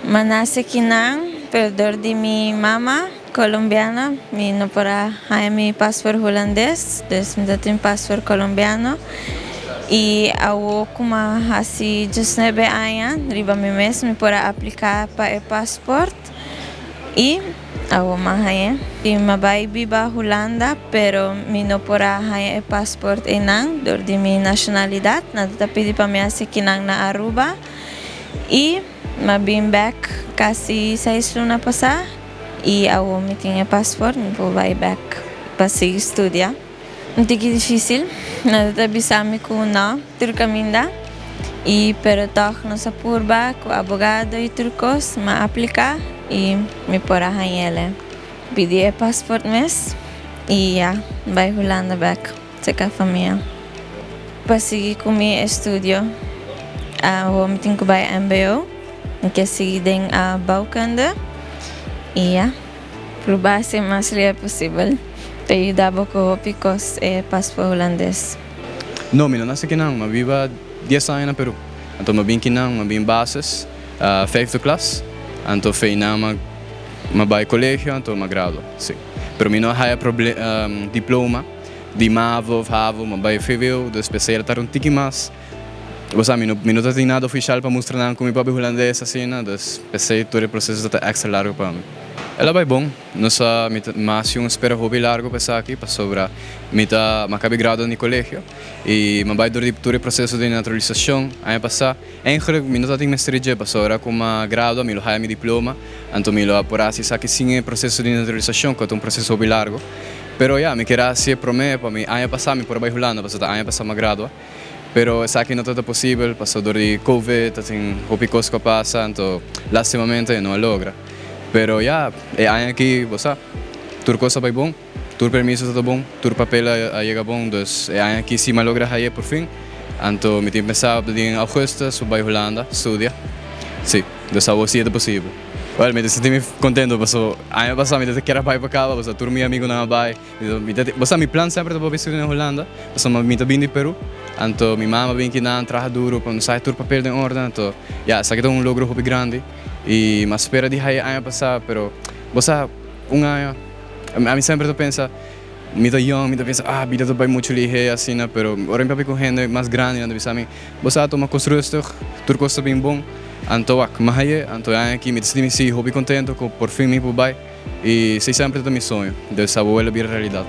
M'a nase akinan, pero dor di mi mama colombiana, mi no por a haña mi paspoort hulandes, dus mi tin paspoort colombiano. I awor ku m'a hasi 19 aña, riba mi mes mi por a apliká pa e paspoort. I awor m'a haña. I m'a bai biba Hulanda, pero mi no por a haña e paspoort einan, dor di mi nashonalidat. Nan ta pidi pa mi hasi akinan na Aruba. I m'a bin bèk kasi 6 luna pasá i awor mi tin e paspoort, mi por bai bèk pa sigui studia. Un tiki difísil, nan ta bisa mi ku no, tur kaminda. I pero toch nos a purba ku abogado i tur kos, m'a apliká i mi por a hañ'é. Pidi e paspoort mes i ya, bai Hulanda bèk, serka famia. Pa sigui ku mi estudio, awor mi tin ku bai MBO, mi ke sigui den bouwkunde i ya, purba hasi mas lihé posibel. Ta yuda bo ku hopi kos e paspoort hulandes. No, mi no nase akinan, m'a biba 10 aña na Peru. Anto m'a bin akinan, m'a bin basis, vijfde klas. Anto feinan m'a bai kolegio, anto m'a gradua, si. Pero mi no haya diploma di MAVO of HAVO, m'a bai VWO, dus p'esei ta un tiki mas. Bo sa, mi no tin nada ofisial pa mustra nan ku mi papia hulandes asina, dus p'esei tur e proseso ta extra largu pa mi. El a bai bon, nos a mas un espera hopi largu pa esaki, pasobra mi ta m'a kaba gradua di kolegio i m'a bai dor di tur e proseso di naturalisashon aña pasá. Eigenlijk mi no tin mester dje, pasobra ku m'a gradua mi lo haya mi diploma, anto mi lo por hasi esaki sin e proseso di naturalisashon, ku ta un proseso hopi largu. Pero ya, mi kier hasi promé pa mi aña pasá mi por a bai Hulanda, pasobra aña pasá m'a gradua. Pero esaki no tabata posibel, pasobra dor di COVID, tin hopi kos ku a pasa, anto lastimamente no a logra. Pero ya, e aña aki, bo sa, tur kos a bai bon, tur permiso ta bon, tur papel a yega bon, dus e aña aki si m'a logra hañ'é por fin. Anto mi tin pensá den ougùstùs bai Hulanda studia. Si, dus awor si ta posibel. Well, mi ta sinti mi kontentu pasobra aña pasá mi ta kier bai pa kaba, pasobra tur mi amigunan a bai. Bo sa, mi plan semper ta pa studia na Hulanda, pasobra mi ta bin di Peru. Anto mi mama bin akinan traha duru pa nos haya tur papel den orden, anto ya, esaki ta un logro hopi grandi. I m'a spera di haya aña pasá, pero bo sa, un aña, ami semper ta pensa, mi ta young, mi ta pensa, "Ah, bida ta bai muchu lihé", asina, pero ora mi papia ku hende mas grandi, nan ta bisa mi, "Bo sa, tuma kos rustig, tur kos ta bin bon." Anto wak, m'a hañ'é, anto e aña aki mi ta sinti mi si hopi kontentu ku por fin mi por bai. I esei semper ta mi soño, dus awor el a bira realidat.